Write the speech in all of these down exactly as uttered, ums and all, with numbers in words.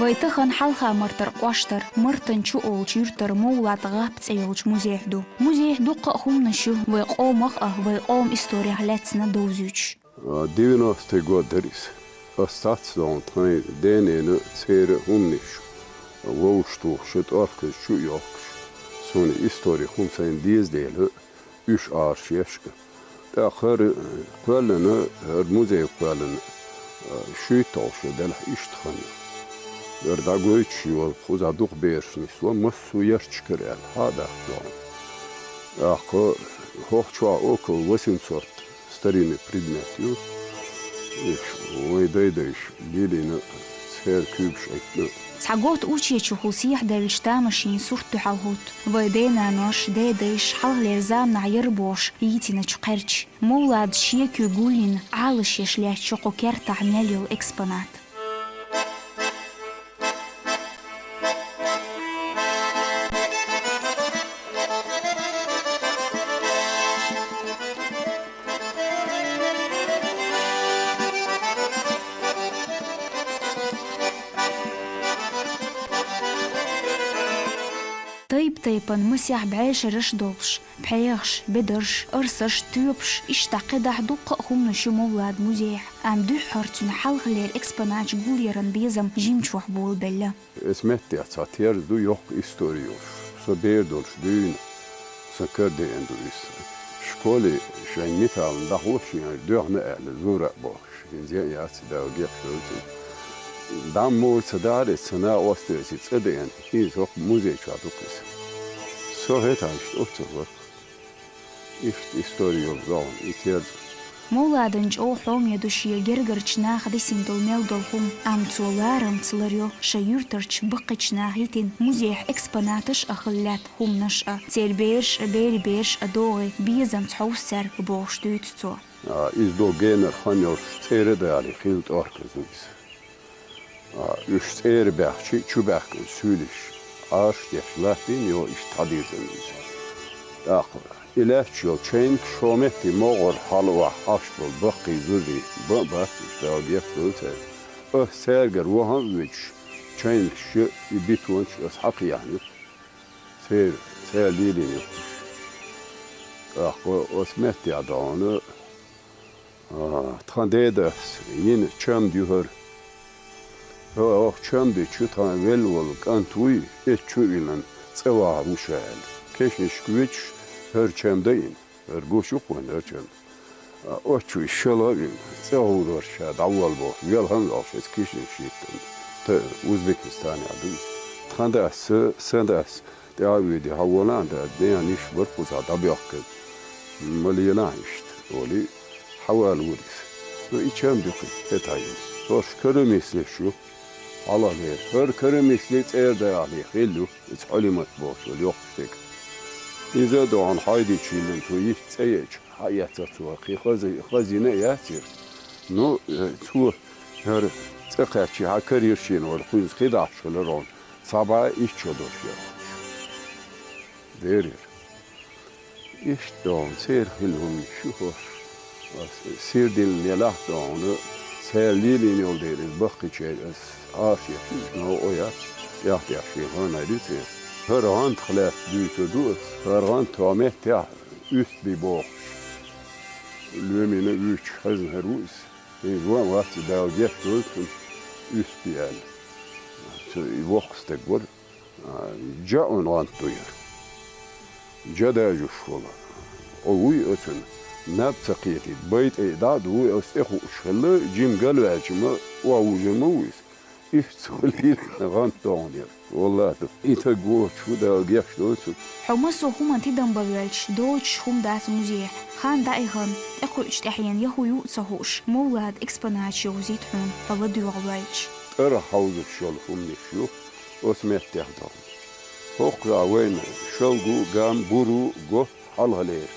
Вай тахана Хьалха-Мартара кӀоштара Мартан чу олучу юьртара Мовлад-ГӀап цӀе йолчу музейхь ду. Музейхь дуккха а хӀуманаш ю вай къомах а, вай къоман историх лаьцна довзуьйтуш. А, девяностый год дара иза. Ас цхьацца догӀу тхайн денна церан хӀуманаш вовшахтухуш, тӀорказ чу а йохкуш, суна истори хӀума сайна деза дела, уьш Ӏараш еш а. ТӀаккха хӀара кхоьллина, хӀара музей кхоьллина, а, шуьйтталгӀа шо делахь иштта ханна. ХӀара дӀагойтуш йолу, кхузахь дукха бераш нисло, массо а ярташкара аьлла, хьа а дац догӀу. ТӀаккха хӀокху чохь около восемьсот старинный предмет ю. Уьш вай дай-дайша лелийна, церан куьйгаш Ӏиттина. Цхьа готта учечухула сехьадевлча тамашийна сурт дуьхьал хӀутту. Вай дай-наноша, дай-дайша хьалхалера заманахь яра бохуш йийцинчу кхерча. Мовлада шен куьг гулйина, Ӏалашъеш лаьттачу кху кертахь мел йолу экспонат. Тайп-тайпана масех бӀешераш долуш, пхьегӀаш, бедарш, арсаш, тоьпаш, иштта кхидӀа дуккха а хӀуманаш ю Мовлада музейхь, амма дуьххьара цуьнан хьалхалера экспонаташ гулъяран безам жимачохь болабелла. Эс меттехь цхьа терза ду йоккха истори йолуш. Со бер долуш дуьйна, сан кара деана ду иза. Школе шайн митална дӀахо шена доьхна аьлла, Зура а бохуш. ХӀинца а яц, Дала гечдойла цунна. ДӀа ма ца дахьара, сан накъосташа цӀа деана, хӀинца хӀокху музей чохь ду-кх иза. Со хӀетахь иштта оццу вара. Иштта истори йолу зовна и терза. Мовладан чӀогӀа хьоме ду шен гергарчу наха дисина долу мел долу хӀума, амма цо ларамца ларйо шайн юьртарчу баккхийчу наха йитина музейхь экспонаташ а хила лаьтта хӀуманаш а, церан бераш а, берийн бераш а догӀий, безамца хьовса цаьрга бохуш дуьйцу цо. А, иза ду генара хан йолуш цӀера а далий хилла тӀорказ ду иза. А, уьш цӀера баьхча, чу баьхкина суьйлиш Ӏараш деш латтийна йо иштта хьадирзина иза. ТӀаккха и лаьтташ йолу чайнаш шо метте могӀара хьала охьа Ӏаш болу баккхий зудий бан а бац уьш, Дала гечдойла цаьрга. Ас цаьргара ваха а воьдуш, чайнаш и битонаш ас хьакхаяхьна. Церан, церан лелийна ю-кх уьш. ТӀаккха оцу меттехь догӀуна, а, тхан дедас йина чамда ю хӀара. ХӀокху чамди чу тхан велла волу кӀант вуй, эццу чу а виллина, цӀа вахар ву ша аьлла. Кешнашка воьдуш, хӀара чамда а йина, хӀара гуш ю-кх вайна хӀара чамда. А, оццу чу и шала а вина, цӀа гӀур вара ша дӀаволла бохуш, велха а ваьлла, иза кешнаш йиттина, та, Узбекистанехь ду иза. Тхан дас, сан дас, тӀаьхьа а воьдий, хьан волахьа, да, ден йиш бара кхузахь дӀабоьхкина. Ма лелахьа иштта, олий, хьавалора иза. Ну, и чамда ю-кх и, хӀетахь йина. ХӀорш карамислеш ю, хьалхалера. ХӀара карамисли цӀера далий хилла ю, иза Хьулимат бохуш волу йоккха стеган. Иза а догӀуна хьайдича йиллина цо йист цӀа еача, хьаэцна цо, кхин хаза-, хаза йина а яц иза. Ну, э, цо хӀара цӀа кхаьчча, хьан карийра шена вара, кхуьнца хи дахьаш хилла вара хьуна. Цхьа бӀе итт шо долуш яра. Дерриг. Иштта догӀуна, церан хилла хӀуманаш ю хӀорш. Ас сирдиллина елахь а догӀуна, цара лелийна йолу дела иза баккхийчеран ас Ӏараш еш ю, иза новкъа яц, тӀаьхь-тӀаьхьа шен гӀан а ю церан. ХӀара гӀантах лаьцна дуьйцур ду ас, хӀара гӀант тхо меттехь уьстуби бохуш. Лоьмина а вуьйцуш хезна хӀара ву иза. ХӀинца ван а вац, Дала гечдойла цунна, уьстуби аьлла. Цу и воккха стаг вара. А, жаӀун гӀант ду яра. Жа дажуш волу. О, вуй оцунна наб ца кхетийта, байтӀе дӀа а ду, вуй оцу тӀе хууш хилла, жима галваьлча ма, охьавужур ма ву иза. Иштта цо лелийна гӀант догӀун яра. Валлахи, и таг вочу, Дала гечдойла цунна. Хьо массо а хӀуманна тидам бан воьлча, доцуш хӀума дац музейхь. Хан дӀа а хьаьжна, тӀекхуьучу тӀаьхьенан я хӀун ю а ца хууш, Мовлада экспонаташ йовзуьйту хьуна, хьо ладоьгӀу воьлча. ТӀарахь хьовзуш йолу хӀуманаш ю оцу меттехь догӀун. ХӀокхузахь вайна шалгу а, гам, буру а го хьалхалера.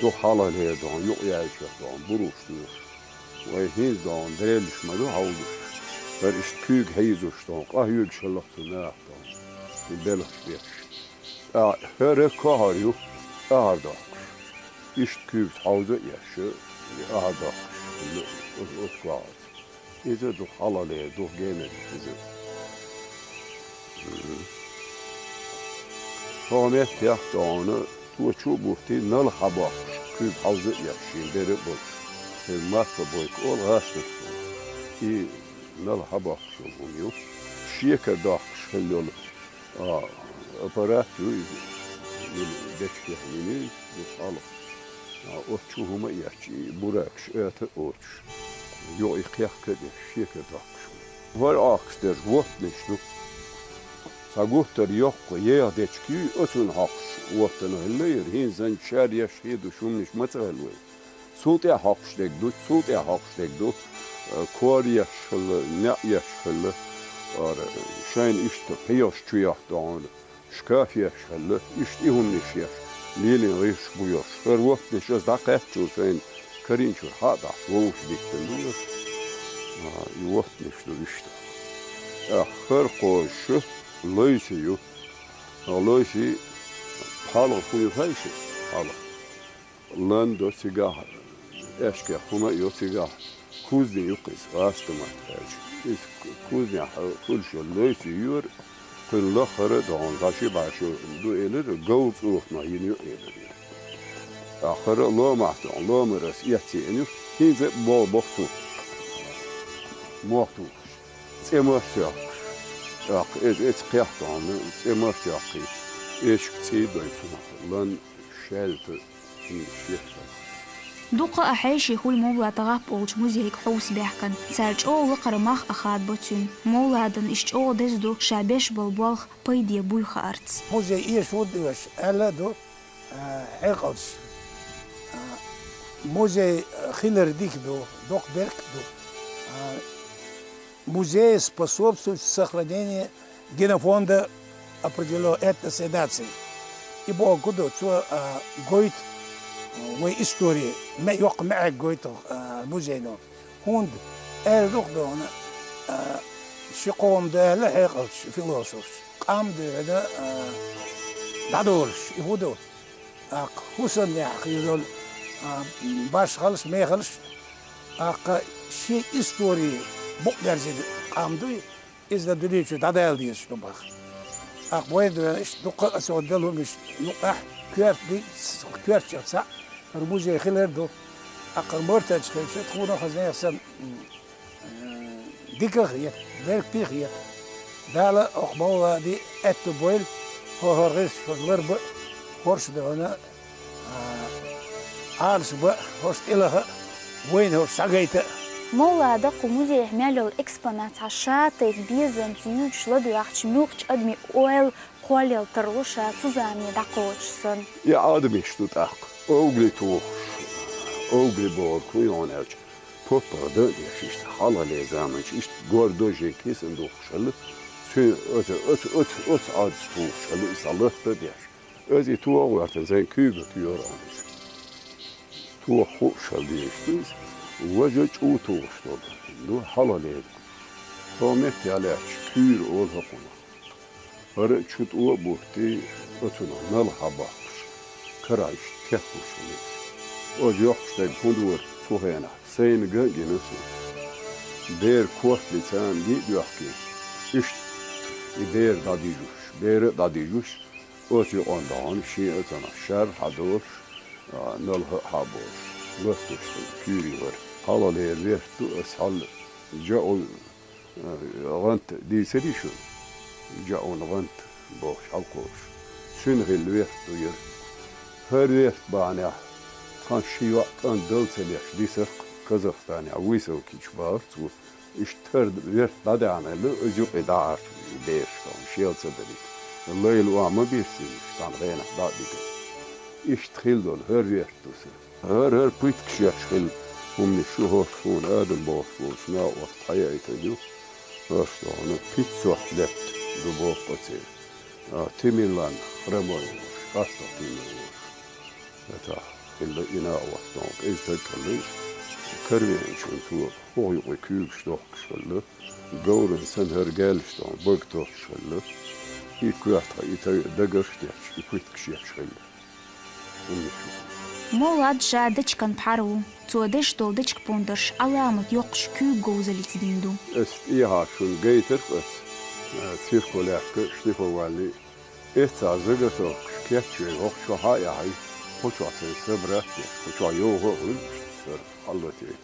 Дукха хьалхалера догӀун, юкъаяьллачух догӀун, буруш доьхуш. Вай хӀинца догӀун, дрелаш ма ду хьовзуш. ХӀара иштта куьйга хьийзош догӀун, къахьоьгуш хилла-кх цу наха догӀун. И белхаш беш. ТӀаккха хӀара кохьар ю, ахьар доккхуш. Иштта куьйгаца хьовза а еш, и ахьар доккхуш. Оцу, оцу кохьарца. Иза дукха хьалхалера, дукха генара иза. Мгм. Хьо меттехь тохана, цо чу а бутти, нал хьабоккхуш, куьйга хьовза а еш, шен бер а болуш. Хьен масса бойка олу гӀастамаш цунах. И нал хьабоккхуш йолу хӀума ю. Шекара доккхуш хилла йолу, а, аппарат ю иза. Мин дечу тӀехь йина иза, ю хьалха. А, оцу чу хӀума а етташ, и буракаш ата а оцуш. Юкъа и кхехка а деш, шекара доккхуш хилла. ХӀара Ӏохкуш дерш воттанаш ду. Цхьа гуттар йоккха еха дечиг юй, оцунна хьокхуш воттана хилла яра, хӀинца санна шар еш хи ду, шумнаш ма ца хилла вай. Цул тӀаьхьа хьокхуш дерг ду, цул тӀаьхьа хьокхуш дерг ду, э, кор еш хилла, неӀ еш хилла, ара, шайна иштта пхьегӀаш чу йохту хьуна. Шкаф еш хилла, иштта и хӀуманаш еш, лелийна гӀирсаш бу йош. ХӀара воттанаш аса дӀакхаьччул сайна карийначуьра хьа а дахьаш, вовшах диттина ду йош. А, и воттанаш ду иштта. ТӀаккха хӀара кхозуш лойси ю. Лойси хьалха хӀун ю хаьий шуна? Хьалха. Лан до цигахь, аьшкех хӀума а йо цигахь, кузни ю-кх иза, гӀастамат аьлча. Иза кузнехь хуьлуш йолу лойси йора, кхуьнан лаххара а догӀун, дӀа ши бӀе шу ду элира, говр цӀоха ма йина ю элира. ТӀаккха хӀара а ломахь догӀун, ломара аса эццеана ю, хӀинца а боху боху цо. Мох тухуш, цӀе марс йоккхуш. ТӀаккха иза эца кхехь догӀун, цӀе марс йоккхий, эчиг цӀий дой цунах, лан шаьлта. Дукха а хьеший хуьлу Мовлада гӀап олучу музейга хьовса баьхкина. Цара чӀогӀа лакхара мах а хадабо цуьнан. Мовладан иштта чӀогӀа деза ду ша беш болу болх пайде буй хаарца. Музей эшо а доьшу аьлла а ду, а, хьекъалчаш. А, музей хилар дика ду, доккха беркат ду. А, Музей способствует сохранению генофонда определённой этноса и нации. И боху ду, цо, а, гойту, а, вай истори, ме-, йоккха маьӀӀе гойту, а, музейно. ХӀунда аьлла ду-кх дона, а, ши къоман ду аьлла хьекъалчаш, философаш. Къам ду вена, а, дӀадолуш, и хӀун ду? ТӀаккха хӀусамнехь хир долу, а, башхаллаш, мехаллаш, тӀаккха шен истори букъ берзина къам дуй, иза дан дуьнен чу дӀадала дезаш ду баха. ТӀаккха вайн дуьйна иштта дуккха а аса ван дала хӀума иштта юкъахь коьрта диг, коьртачех цхьаъ, хӀара музей хилар ду. ТӀаккха хӀара мартанча хилча, тхуна хаза нехан санна, м, Дика а хета, беркате а хета. Дала окху Мовлади аьтто бойла, хӀо хӀара гӀирсаш хӀорш ларба а, хӀорш а дохана, а, Ӏалашбан а, хӀорш тӀелаха а, вайна хӀорш схьагайта а. Мовлада кху музейхь мел йолу экспонат цхьа ша тайпа безамца юьйцуш ладоьгӀчу муьлххачу адамийн ойла кхоллал тарло ша цу замане дӀакхочуш санна. И Ӏадамаш ду тӀаккха. Овгали тухуш, овгали бохург хӀун ю хьуна аьлча, поппагӀа дан а деш, иштта хьалхалера заманчу, иштта гордо жен кисан духуш хилла, цуьнан оцу, оцу, оцу, оцу Ӏадас тухуш хилла, иза латта а деш. Иза и тоха а гӀоьртина, сайн куьйгалла йора хьуна иза. Тоха хууш хила дезаш ду иза. Важа чӀу тухуш долу. Ну, хьалхалера. Тхо меттехь лаьтташ куьйра олу хӀокхунах. ХӀара а чу тӀо а буттий, оцунах нал хьабоккхуш, карахь иштта техкуш хилла иза. Оцу йоккхуш дерг хӀунда вара цу хенахь? Сайна ган а гина суна. Бер корта лица, диъ доьхкий. Иштта и бер дӀадижуш, бер а дӀадижуш, оцу юкъана дохьуна шен оцунах шар хьадолуш, а, нал хӀа а хьаболуш, ластуш хилла куьйре вара. Хьалхалера верт ду аса хьал жаӀу, а, гӀант дийцарий шуна? ЖаӀун гӀант бохуш хьалкхолуш. Цуьнан хилла верт ду яра. ХӀара верт бахьанехь тхан ши йоӀ кӀант дала ца леш дисарх Казахстанехь Выселкича бахара цо. Иштта хӀара верт дӀадаьхьна хилла, иза юкъе дӀаӀарту и бераш тхуна, шел ца дарийта. Лайла охьа ма бирцийша, цхьана хенахь дӀа а дигна. Иштта хилла долу хӀара верт ду сан. ХӀара-хӀара пуьйткаш еш хилла хӀуманаш ю хӀорш, хӀуна адам бохуш болчу накъосташа хьаяийтина ю. ХӀорш тохана пиццохь летта ду боху оцеран. А, тимиллан храмой волуш, къастах тимар волуш. Атахь хилла и накъост тохана, кӀезиг стаг хилла иза. Каравеанчунна цо хӀокху юкъе куьйгаш дохкуш хилла. Говран санна хӀара гаьллаш тохана бага тоттуш хилла. И коьртах, и тайпа дагарш а детташ, и пуьйткаш еш хилла. Мовлад ша дечиган пхьар ву. Цо деш долу дечиг-пундарш Ӏаламат йоккхуш куьйга говзаллица дина ду. Аса тӀехьа шуна гайтарх ас. Циркулярка шлифовальный. Эццахь заготовкаш кечвелла, хӀокху чохь а яхьий, кху чохь сайн собрать, кху чохь йовха а хуьлу, сара хьаллатий.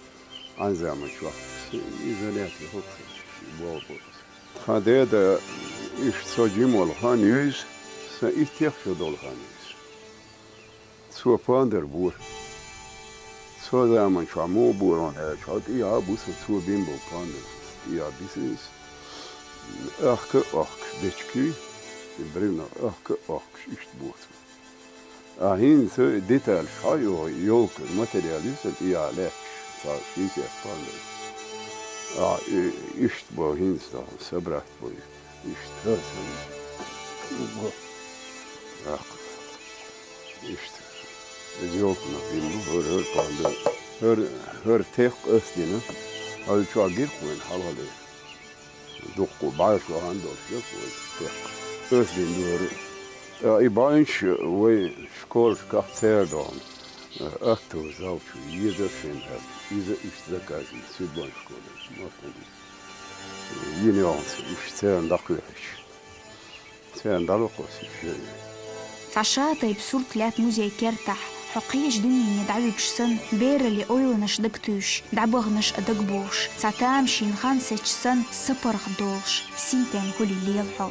Ӏан заман чохь. Иза лаьцна хӀокху болх бу. Тхан деда, иштта со жима волу хан ю иза, сан иттех шо долу хан ю иза. Цо пандар бора. Цо заман чохь муха бора аьлча, хьо тӀехьа а бу сан, цо бина болу пандар. ТӀехьа бисина иза. Ахка а охкуш, дечкий, и бревна ахка а охкуш, иштта бо цо. А хӀинца деталь хьа а йогӀу, йолка материал ю сан тӀехьа лаьтташ, цхьа шийсех пандар. А, и, иштта бо хӀинца тахана, собрать бо и. Иштта хӀара санна. Бо. ТӀаккха. Иштта. Иза йолканах йина бу, хӀара, хӀара пандар. ХӀара, хӀара текх ас дина. Хьал чохь гира вайн хьалхале. Дуккха бӀаьрса вахана долуш яра вай текх. Ас дина ду хӀара. Ткъа и бӀаьнаш вай школашкахь церан догӀна. Актовый зал чу еза шен аьлла. Иза иштта заказ йина, Сибон школа. Мартан. Йина йогӀу сан, иштта церан дӀакхоьхьуш. Церан дӀалокхуш иштта. Цхьа шатайпа сурт лаьтта музей кертахь, хьо кхечу дуьненна дӀавуьгуш санна, бераллин ойланаш дагатуьйсуш, дӀабаханаш а дагабохуш, цхьа тамашийна хан сецча санна, сапаргӀат долуш, синтем хуьлий лела хьо.